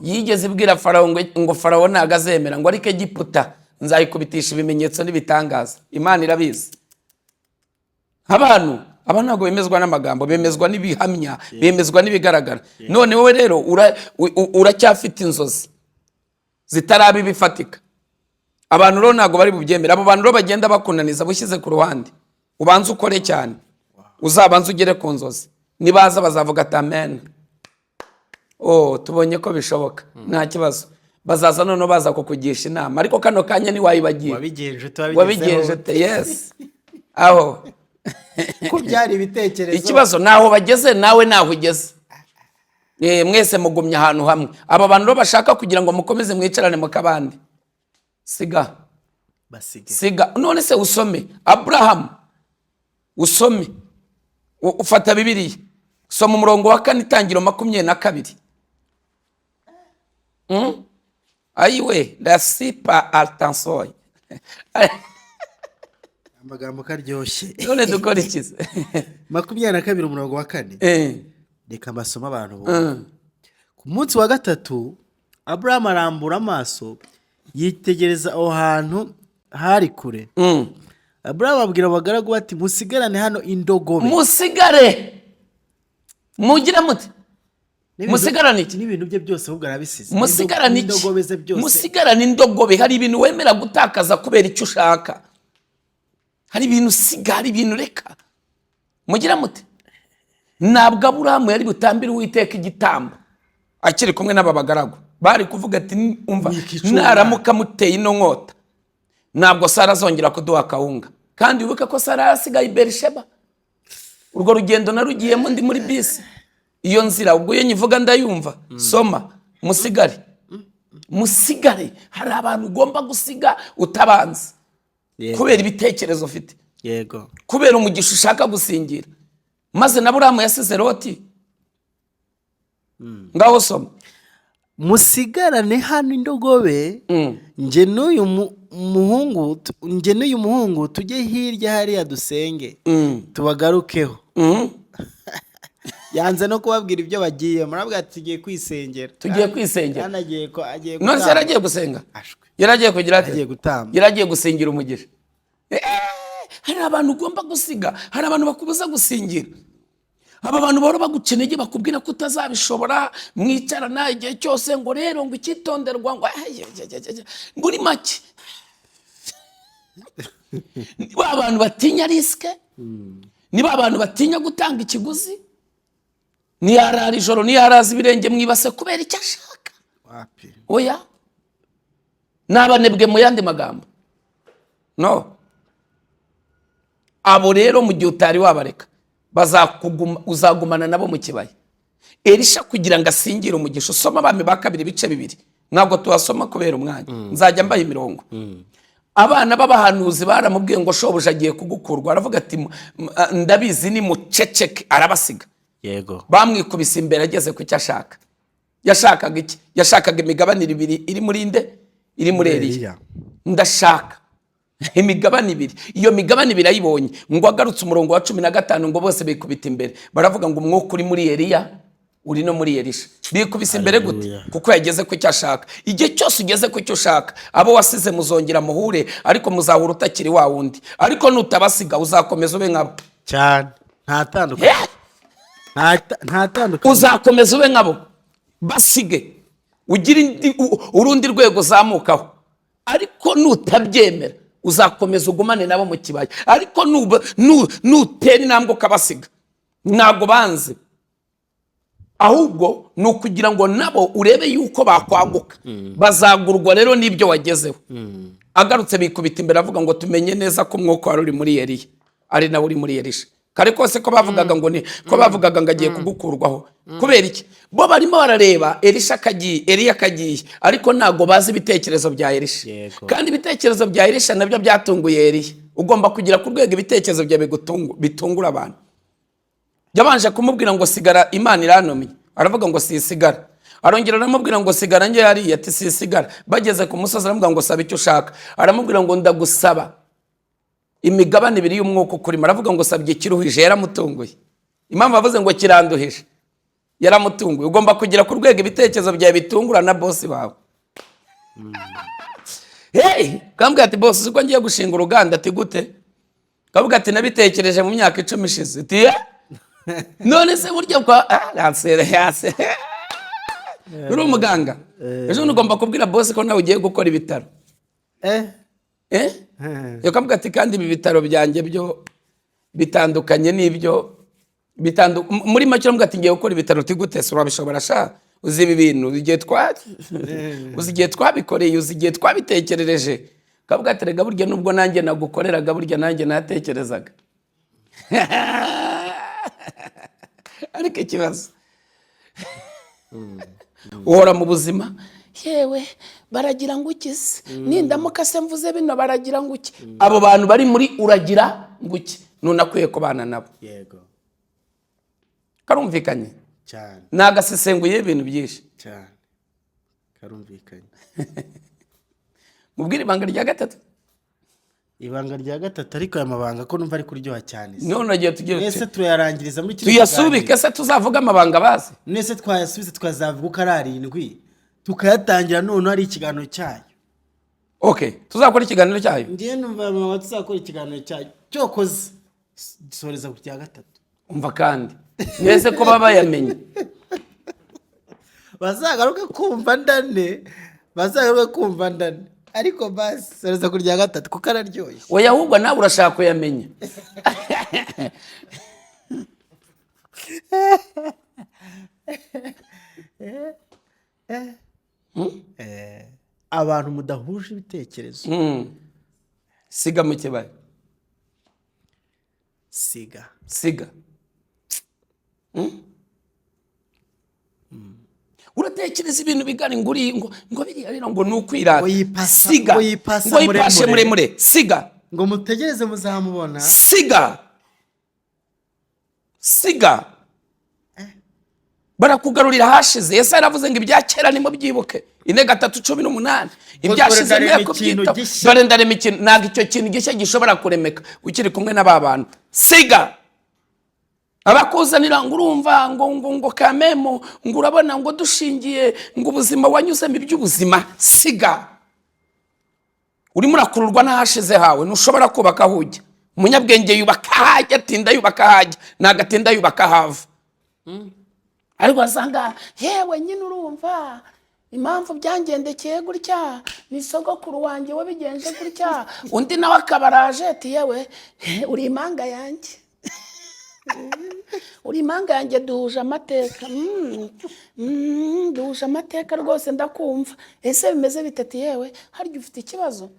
Yigeze ibwira Farawo ngo Farawo ntabwo azemera, ngo ariko Egiputa nzayikubitisha ibimenyetso n'ibitangaza. Imana irabizi. Abantu aba ntabwo bemezwa n'amagambo, bemezwa n'ibihamya, bemezwa n'ibigaragara. None wowe rero uracyafite inzozi zitaraba ibifatika. Abantu rero ntabwo bari bubyemere. Abo bantu rero bagenda bakunaniza, bushyize ku ruhande, ubanze ukore cyane, uzabanze ugere ku nzozi. Nibaza bazavuga ati amen, oh tubonye ko bishoboka, nta kibazo. Bazaza noneho baza kukugisha inama, ariko kano kanya ntiwayibagiye. Wabigenje ute? Wabigezeho? Wabigenje ute? Yes, aho Ko byari ibitekerezo. Ikibazo naho bageze nawe naho ugeze. Mwese mugumye ahantu hamwe. Aba bantu rero bashaka kugira ngo mukomeze mwicarane mu kabande, siga. Basige. Siga. None se usome Aburahamu, usome, ufata Bibiliya, soma umurongo wa 4, Itangiro 22. Ayiwe rasipa altansoy. Amagambo karyoshye. None dukora ikize? 22 umurongo wa 4. Reka mbasome abantu bumve. Ku munsi wa gatatu Aburahamu arambura amaso yitegereza aho hantu hari kure. Aburahamu abwira abagaragu bati musigarane hano indogobe. Musigare, mugire muti musigarane iki? N'ibintu bye byose ahubwo arabisize. Musigarane iki? N'indogobe ze byose. Musigarane indogobe. Hari ibintu wemera gutakaza kubera icyo ushaka, hari ibintu usiga, hari ibintu reka. Mugira mute? Ntabwo Aburahamu yari butambire Uwiteka igitambo akiri kumwe n'aba bagaragu. Bari kuvuga ati umva, Wikicuma. naramuka muteye ino nkota ntabwo Sara azongera kuduha akawunga. Kandi wibuke ko Sara yasigaye i Berisheba. Urwo rugendo narugiyemo ndi muri bisi, iyo nzira ubwo iyo nyivuga ndayumva. Soma, musigare, musigare. Hari abantu ugomba gusiga utabanza kubera ibitekerezo ufite, kubera umugisha ushaka gusingira. Maze na Aburahamu yasize Loti. Ngaho soma. Musigarane hano indogobe, njye n'uyu muhungu, njye n'uyu muhungu tujye hirya hariya dusenge, tubagarukeho. Yanze no kubabwira ibyo bagiye, murabwira ati: "Tugiye kwisengera." Tugiye kwisengera. Kandi agiye None se gutamba. yaragiye gusenga? Ashwe. Yaragiye kugira ate? Agiye gutamba. Yaragiye gusingira umugisha. Hari abantu ugomba gusiga, hari abantu bakubuza gusingira. Aba bantu bahora baguca intege, bakubwira ko utazabishobora, mwicarana igihe cyose ngo rero ngo icyitonderwa ngo ay, ay, ay, ay, ay, muri make ni ba bantu batinya risk, ni ba bantu batinya gutanga ikiguzi. Ntiyarara ijoro, ntiyaraza ibirenge mu ibase kubera icyo ashaka. Wapi. Oya, ni abanebwe mu yandi magambo. No abo rero, mu gihe utari wabareka, bazakuguma, uzagumana nabo mu kibaya. Elisha kugira ngo asingire umugisha, usoma Abami ba Kabiri ibice 2, ntabwo tuhasoma kubera umwanya, nzajya mbaha imirongo. Abana b'abahanuzi baramubwiye ngo shobuja agiye kugukurwa, aravuga ati: "Ndabizi, ni muceceke." Arabasiga. Bamwikubise imbere ageze ku icyo ashaka. Yashakaga iki? Yashakaga imigabane ibiri iri muri nde? Iri muri Eliya. Eliya. Ndashaka imigabane ibiri. Iyo migabane ibiri ayibonye, ngo agarutse, umurongo wa 15, ngo bose bikubita imbere, baravuga ngo umwuka uri muri Eliya uri no muri Elisha. Bikubise imbere gute? Hallelujah. Kuko yageze ku icyo ashaka. Igihe cyose ugeze ku icyo ushaka, abo wasize muzongera muhure, ariko muzahura utakiri wa wundi. Ariko nutabasiga, uzakomeza ube nkabo. Cyane, nta tandukaniro. Nta tandukaniro. Uzakomeza ube nkabo. Basige, ugire urundi rwego uzamukaho. Ariko nutabyemera, uzakomeza ugumane nabo mu kibaya. Ariko nutera intambwe ukabasiga, ntabwo banze, ahubwo ni ukugira ngo nabo urebe yuko bakwaguka. Bazagurwa rero n'ibyo wagezeho. Agarutse, bikubita imbere, avuga ngo tumenye neza ko umwuka wari uri muri Eliya ari nawe uri muri Elisha. Kare kose ko bavugaga ngo ni ko bavugaga ngo agiye kugukurwaho, kubera iki? Bo barimo barareba Elisha akagiye, Eliya akagiye, ariko ntabwo bazi ibitekerezo bya Elisha. Kandi ibitekerezo bya Elisha nabyo byatunguye Eliya. Ugomba kugera ku rwego ibitekerezo byawe bitungura abantu. Yabanje kumubwira ngo sigara, Imana irantumye. Aravuga ngo sisigara. Arongera aramubwira ngo sigara njye hariya, ati sisigara. Bageze ku musozi, aramubwira ngo saba icyo ushaka. Aramubwira ngo ndagusaba imigabane ibiri y'umwuka ukurimo. Aravuga ngo sabye ikiruhije. Yaramutunguye. Impamvu avuze ngo kiranduhije, yaramutunguye. Ugomba kugera ku rwego ibitekerezo byawe bitungura na boss wawe. Hey, kambwira ati: "Boss, uzi ko ngiye gushinga uruganda?" Ati: "Gute?" Kavuga ati: "Nabitekereje mu myaka 10 ishize." Ati: "Eh? None se burya kwa yasere yasere uri umuganga, ejo bundi ugomba kubwira boss ko nawe ugiye gukora ibitaro." Eh. Eh, ukavuga ati: "Kandi ibi bitaro byanjye byo bitandukanye n'ibyo muri make." Uravuga ati: "Ngiye gukora ibitaro." Uti: "Gute se urabishobora sha? Uzi ibi bintu igihe twa uzi igihe twabikoreye, uzi igihe twabitekerereje?" Kavuga ati: "Rega burya nubwo nanjye nagukoreraga, burya nanjye natekerezaga." Ariko ikibazo, uhora mu buzima, yewe baragira ngo ukize, nindamuka se mvuze bino baragira ngo uki? Abo bantu bari muri uragira ngo uki, ntunakwiye kubana nabo. Karumvikanye? Cyane. Ni agasesenguye ibintu byinshi. Cyane, karumvikanye. Mubwire ibanga rya gatatu. Ibanga rya gatatu. Ariko aya mabanga ko numva ari kuryoha cyane se? None agiye tugiye Mwese turayarangiriza muri kino tuyasubike kiganiro. Se tuzavuga amabanga bazi? Mwese twayasubize, tukazavuga uko ari arindwi, tukayatangira noneho ari ikiganiro cyayo. Ok, tuzakora ikiganiro cyayo. Ngiye numva aya mabanga tuzakora ikiganiro cyayo cyokoze. Dusoreza ku cya gatatu. Umva kandi mwese ko baba bayamenye. Bazagaruke kumva ndane, bazagaruke kumva ndane. Ariko basi soreza ku rya gatatu kuko araryoshye. Oya, ahubwo nawe urashaka kuyamenya. Abantu mudahuje ibitekerezo. Siga mu kibaya. Siga. Siga. Uratekereza ibintu bigari ngo uri ngo biriya rero ngo ni ukwirata. Ngo yipasa- Siga. ngo yipasa ngo yipashe muremure. Muremure, siga. Ngo mutegereze muzamubona. Siga, siga. Barakugarurira ahashize. Yesu yaravuze ngo ibya kera nimubyibuke, 4:3-18. Ibyashize ndarema mwe ikintu kubyitaho. gishya. Dore ndarema ikintu. Ntabwo icyo kintu gishya gishobora kuremeka ukiri kumwe n'aba bantu. Siga abakuzanira ngo urumva ngo kamemu, ngo urabona, ngo dushingiye ngo ubuzima wanyuzemo, iby'ubuzima siga. Urimo urakururwa n'ahashize hawe, ntushobora kubaka aho ujya. Umunyabwenge yubaka ahajya, atinda yubaka ahajya, ntabwo atinda yubaka ahava. Ariko wasanga yewe nyine urumva impamvu byangendekeye gutya ni sogokuru wanjye wabigenje gutya, undi nawe akaba araje ati: "Yewe, uri impanga yanjye, uri impanga yanjye, duhuje amateka. Duhuje amateka rwose, ndakumva. Ese bimeze bite?" Ati: "Yewe, harya ufite ikibazo?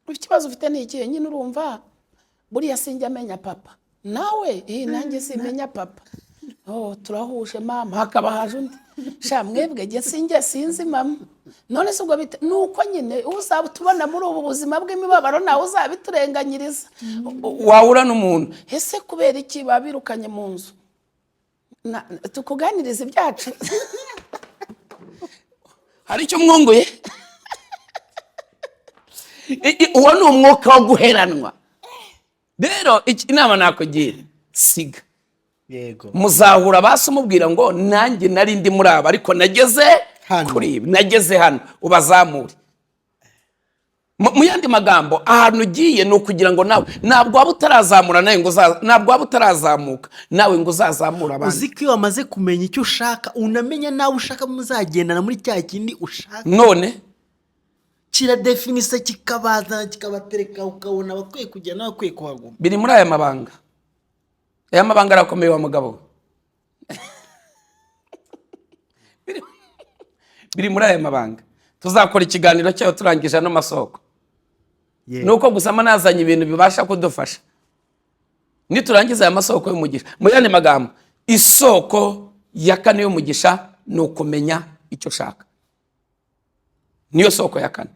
Ikibazo ufite ni ikihe?" "Nyine urumva buriya sinjya amenya papa." Nawe iyi nanjye simenya papa. "Oh, turahuje mama." Hakaba haje undi: "Sha mwebwe, jye sinjye sinzi mama." "None se ubwo bite?" Ni uko nyine uzaba utubona muri ubu buzima bw'imibabaro, nawe uzabiturenganyiriza. Wahura n'umuntu: "Ese kubera iki babirukanye mu nzu?" Tukuganiriza ibyacu, hari icyo mwunguye? Uwo ni umwuka wo guheranwa. Rero inama nakugira, siga. Muzahura basi umubwira ngo nanjye nari ndi muri aba, ariko nageze hano. Kuri ibi, nageze hano, ubazamure. Mu yandi magambo, ahantu ugiye ni ukugira ngo nawe, ntabwo waba utarazamura nawe ngo ntabwo waba utarazamuka nawe ngo uzazamure abandi. Uzi ko iyo wamaze kumenya icyo ushaka, unamenya nawe ushaka muzagendana muri cya kindi ushaka. None kiradefinisa, kikabazana, kikabatereka, ukabona abakwiye kujya n'abakwiye kuhaguma. Biri muri aya mabanga. Aya mabanga arakomeye wa mugabo we. Biri muri aya mabanga. Tuzakora ikiganiro cyayo turangije ano masoko. Ni uko gusa mba nazanye ibintu bibasha kudufasha niturangiza aya masoko y'umugisha. Mu yandi magambo, isoko ya kane y'umugisha ni ukumenya icyo ushaka. Niyo soko ya kane.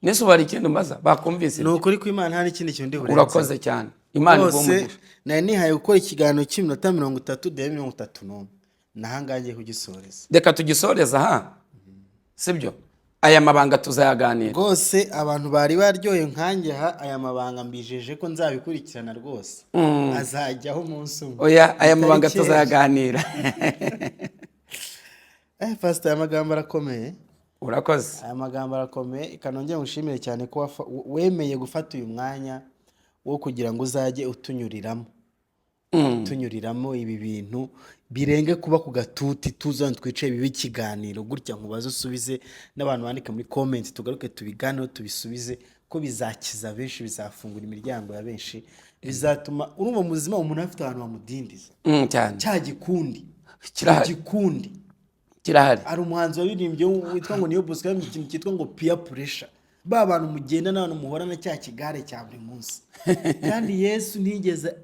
Nese ubu hari ikindi umbaza? Bakumvise? Ni ukuri kw'Imana, nta n'ikindi kintu ndi burenze. Urakoze cyane, Imana iguhe Rwose umugisha. nari nihaye gukora ikiganiro cy'iminota 30, dore 31, nahangaha ngiye kugisoreza. Reka tugisoreze aha, sibyo? Aya mabanga tuzayaganira. Rwose abantu bari baryoye nkanjye aha, aya mabanga mbijeje ko nzabikurikirana rwose, azajyaho umunsi umwe. Oya, aya Bitari mabanga kera. tuzayaganira. Pastor, aya magambo arakomeye. Urakoze. Aya magambo arakomeye. Ikanongera ngushimire cyane ko wemeye gufata uyu mwanya wo kugira ngo uzajye utunyuriramo ibi bintu, birenge kuba ku gatuti tuza twicaye, bibe ikiganiro gutya, nkubaze usubize, n'abantu bandike muri comment, tugaruke tubiganeho, tubisubize, ko bizakiza benshi, bizafungura imiryango ya benshi, bizatuma urumva mu buzima umuntu afite ahantu bamudindiza. Cyane. Cya gikundi. Kirahari. Gikundi. Kirahari. Hari umuhanzi waririmbye witwa ngo niyo Bosco, yaririmba ikintu cyitwa ngo peer pressure, ba bantu mugenda n'abantu muhorana cya kigare cya buri munsi. Kandi Yesu ntiyigeze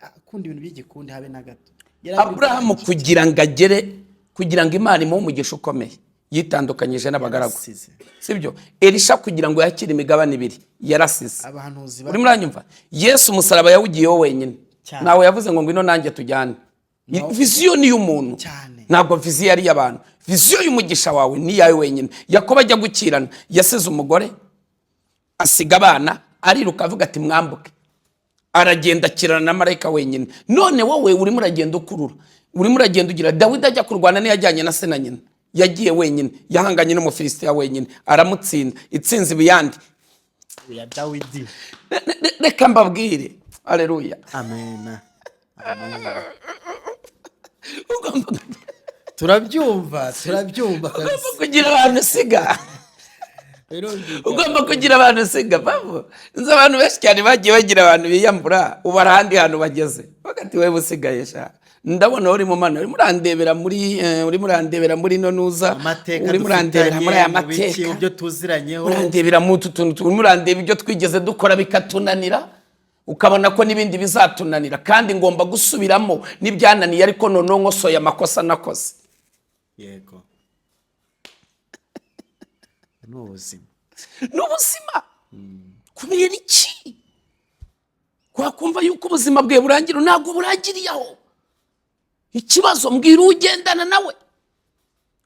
akunda ibintu by'igikundi habe na gato. Aburahamu kugira ngo agere, kugira ngo Imana imuhe umugisha ukomeye, yitandukanyije n'abagaragu. Yarasize. Sibyo? Elisha kugira ngo yakire imigabane ibiri yarasize. Abahanuzi. Urimo uranyumva? Yesu umusaraba yawugiyeho wenyine. Cyane. Ntawe yavuze ngo ngwino nanjye tujyane. Vision ni iy'umuntu. Cyane. Ntabwo vision ari iy'abantu. Vision y'umugisha wawe ni iyawe wenyine. Yakobo ajya gukirana yasize umugore, asiga abana, ariruka avuga ati: "Mwambuke." Aragenda akirana na marayika wenyine. None wowe urimo uragenda ukurura, urimo uragenda ugira. Dawidi ajya kurwana ntiyajyanye na se na nyina, yagiye wenyine. Yahanganye n'Umufilisitiya wenyine, aramutsinda. Itsinze ibiyandi ya Dawidi. Reka mbabwire, aleluya. Amen. Ugomba Turabyumva, turabyumva ugomba kabisa. kugira abantu usiga. Birumvikana. Ugomba kugira abantu usiga. Mpamvu nzi abantu benshi cyane bagiye bagira abantu biyambura, ubu hari ahandi hantu bageze bagati: "Wowe usigaye sha, ndabona uri mu mana, urimo urandebera muri urimo urandebera muri ino nuza, Amateka urimo urandebera muri aya dufitanye mu biki, mateka, mu byo tuziranyeho." Urandebera mu utu tuntu, urimo urandeba ibyo twigeze dukora bikatunanira, ukabona ko n'ibindi bizatunanira, kandi ngomba gusubiramo n'ibyananiye, ariko noneho nkosoye amakosa nakoze." Yego, ni ubuzima. Ni ubuzima. Kubera iki wakumva yuko ubuzima bwe burangira? Ntabwo burangiriye aho. Ikibazo, mbwira uwo ugendana nawe,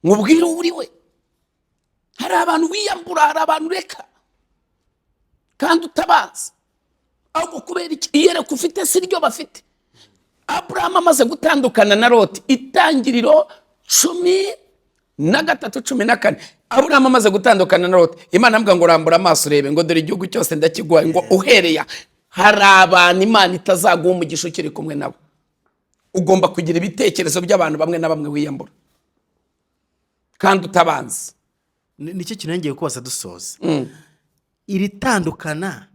mubwire uwo uri we. Hari abantu wiyambura, hari abantu ureka kandi utabazi, ahubwo kubera iki? Iyereka ufite si ryo bafite. Aburahamu amaze gutandukana na Loti, Itangiriro 13, 14, Aburahamu amaze gutandukana na Loti, Imana avuga ngo: "Rambura amaso urebe," ngo: "Dore igihugu cyose ndakiguhaye," ngo uhereye aha. Hari abantu Imana itazaguha umugisha ukiri kumwe nabo. Ugomba kugira ibitekerezo by'abantu bamwe na bamwe wiyambura kandi utabanzi. Nicyo kintu ngiye kubaza dusoza. Iri tandukana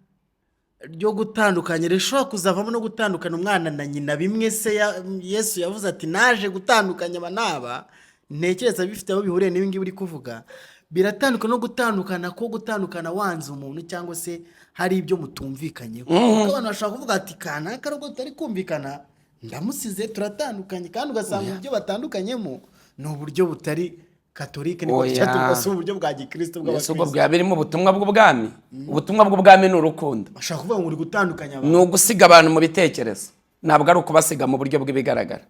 ryo gutandukanya rishobora kuzavamo no gutandukana umwana na nyina, bimwe se Yesu yavuze ati: "Naje gutandukanya aba n'aba." Ntekereza bifite aho bihuriye n'ibi ngibi uri kuvuga. Biratandukana no gutandukana ko gutandukana wanze umuntu cyangwa se hari ibyo mutumvikanyeho, kuko abantu bashobora kuvuga ati: "Kanaka nubwo tutari kumvikana, ndamusize, turatandukanye," kandi ugasanga uburyo batandukanyemo ni uburyo butari katolike, niko Oya. tujya tuvuga, si uburyo bwa gikristo Mbese ubwo bw'abakristo. Bwaba birimo ubutumwa bw'ubwami. Ubutumwa bw'ubwami ni urukundo. Bashobora kuvuga ngo uri gutandukanya abantu. Ni ugusiga abantu mu bitekerezo, ntabwo ari ukubasiga mu buryo bw'ibigaragara.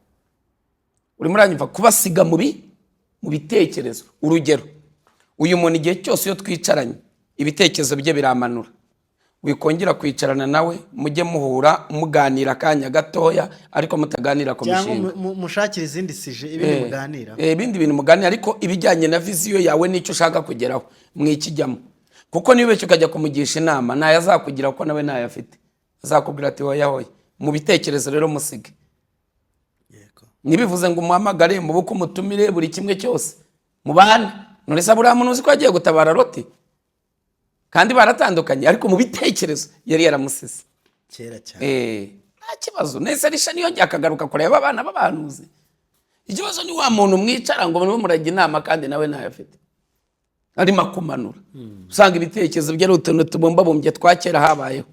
Urimo uranyumva? Kubasiga mu bitekerezo. Urugero, uyu muntu igihe cyose iyo twicaranye ibitekerezo bye biramanura. Wikongera kwicarana nawe, mujye muhura muganira akanya gatoya, ariko mutaganira ku cyangwa mishinga. Mushakire izindi sujet, ibindi muganira. Ibindi bintu muganira, ariko ibijyanye na vision yawe n'icyo ushaka kugeraho mwikijyamo, kuko niba ubeshya ukajya kumugisha inama, ntayo azakugira kuko nawe ntayo afite. Azakubwira ati: "Hoya hoya." Mu bitekerezo rero musige. Ntibivuze ngo umuhamagare mu bukwe, umutumire buri kimwe cyose mubane. None se Aburahamu ntuzi ko yagiye gutabara Loti kandi baratandukanye, ariko mu bitekerezo yari yaramusize? Kera cyane. Nta kibazo. Nese Elisha niyo akagaruka kureba abana b'abahanuzi? Ikibazo ni wa muntu mwicara ngo murimo murajya inama kandi nawe ntayo afite, arimo akumanura. Usanga ibitekerezo bye ari utuntu tubumbabumbye twa kera habayeho,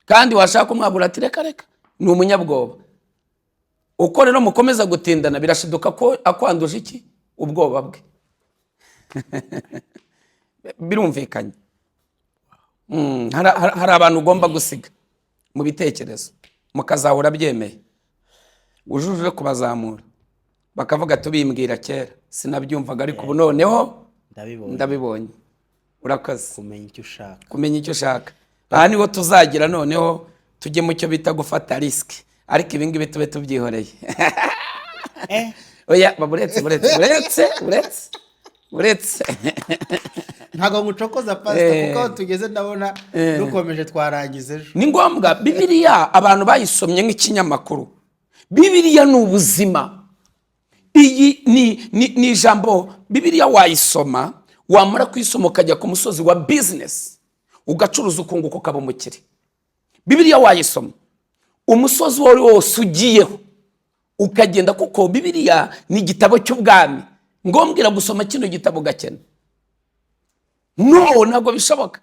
kandi washaka umwagura ati: "Reka reka," ni umunyabwoba. Uko rero mukomeza gutindana, birashiduka ko akwanduje iki? Ubwoba bwe. Birumvikanye? Hari abantu ugomba gusiga mu bitekerezo, mukazahura byemeye, ujuje kubazamura, bakavuga: "Tubimbwira kera sinabyumvaga, ariko ubu noneho ndabibonye." Ndabibonye. Urakoze. Kumenya icyo ushaka. Kumenya icyo ushaka. Aha niho tuzagira noneho tujye mu cyo bita gufata risk, ariko ibi ngibi tube tubyihoreye. Oya, buretse, buretse, buretse, buretse, buretse. Ntabwo ngucokoza, pasita, kuko aho tugeze ndabona dukomeje twarangiza ejo. Ni ngombwa. Bibiliya abantu bayisomye nk'ikinyamakuru. Bibiliya ni ubuzima. Iyi ni ijambo. Bibiliya wayisoma, wamara kuyisoma ukajya ku musozi wa business, ugacuruza, ukunguka, ukaba umukire. Bibiliya wayisoma, umusozi uwo ari wo wose ugiyeho ukagenda, kuko Bibiliya ni igitabo cy'ubwami. Ngombwira gusoma kino gitabo ugakena? No, ntabwo bishoboka.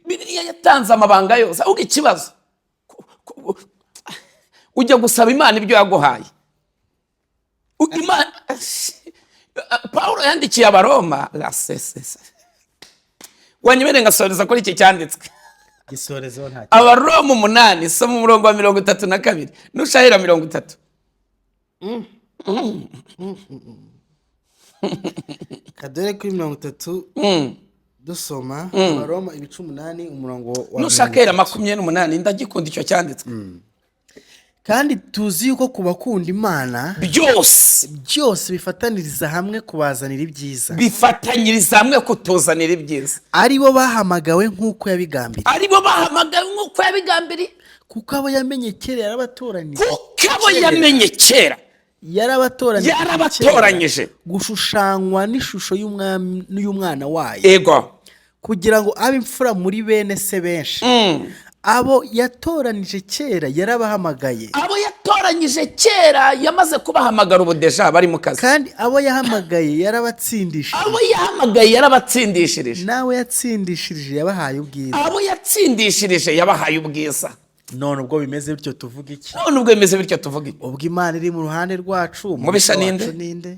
Bibiliya yatanze amabanga yose. Ahubwo ikibazo, ujya gusaba Imana ibyo yaguhaye. Pawulo yandikiye Abaroma la se se se, wanyemere ngasoreza kuri iki cyanditswe. Gisorezeho, nta Abaroma 8, soma umurongo wa 32, nushahera 30. Kadore kuri 30. Dusoma Abaroma ibice 8, umurongo wa Nushakera 28, ndagikunda icyo cyanditswe. Kandi tuzi yuko ku bakunda Imana byose byose bifataniriza hamwe kubazanira ibyiza, bifatanyiriza hamwe kutuzanira ibyiza, ari bo bahamagawe nk'uko yabigambiriye. Aribo bahamagawe nk'uko yabigambiriye. Kuko abo yamenye kera yarabatoranije, Kuko abo yamenye kera yarabatoranije, yarabatoranyije, gushushanywa n'ishusho y'umwami y'umwana wayo, kugira ngo abe imfura muri bene se benshi. Abo yatoranije kera yarabahamagaye, Abo yatoranyije kera yamaze kubahamagara, ubu déjà bari mu kazi. Kandi abo yahamagaye yarabatsindishije, Abo yahamagaye yarabatsindishirije, n'abo yatsindishirije yabahaye ubwiza. Abo yatsindishirije yabahaye ubwiza. None ubwo bimeze bityo tuvuga iki? None ubwo bimeze bityo tuvuga iki? Ubwo Imana iri mu ruhande rwacu, Mubisha umubisha ninde? wacu ninde?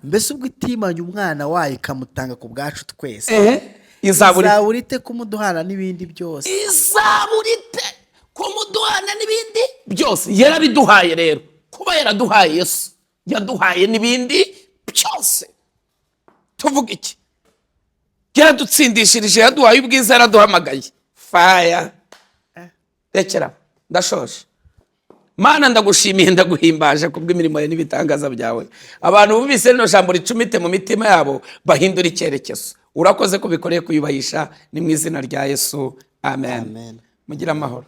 Mbese ubwo itimanye umwana wayo ikamutanga ku bwacu twese, Ehe, izabura izabura ite kumuduhana n'ibindi byose? Izabura ite kumuduhana n'ibindi byose? Yarabiduhaye rero. Kuba yaraduhaye Yesu, yaduhaye n'ibindi byose. Tuvuga iki? Yaradutsindishirije, yaduhaye ubwiza, yaraduhamagaye. Faya, rekera, ndashoje. Mana, ndagushimiye, ndaguhimbaje kubw'imirimo yawe n'ibitangaza byawe. Abantu bumvise rino jambo ricumite mu mitima yabo, bahindura icyerekezo. Urakoze ko bikoreye kuyubahisha. Ni mu izina rya Yesu, amen. Amen. Mugire amahoro.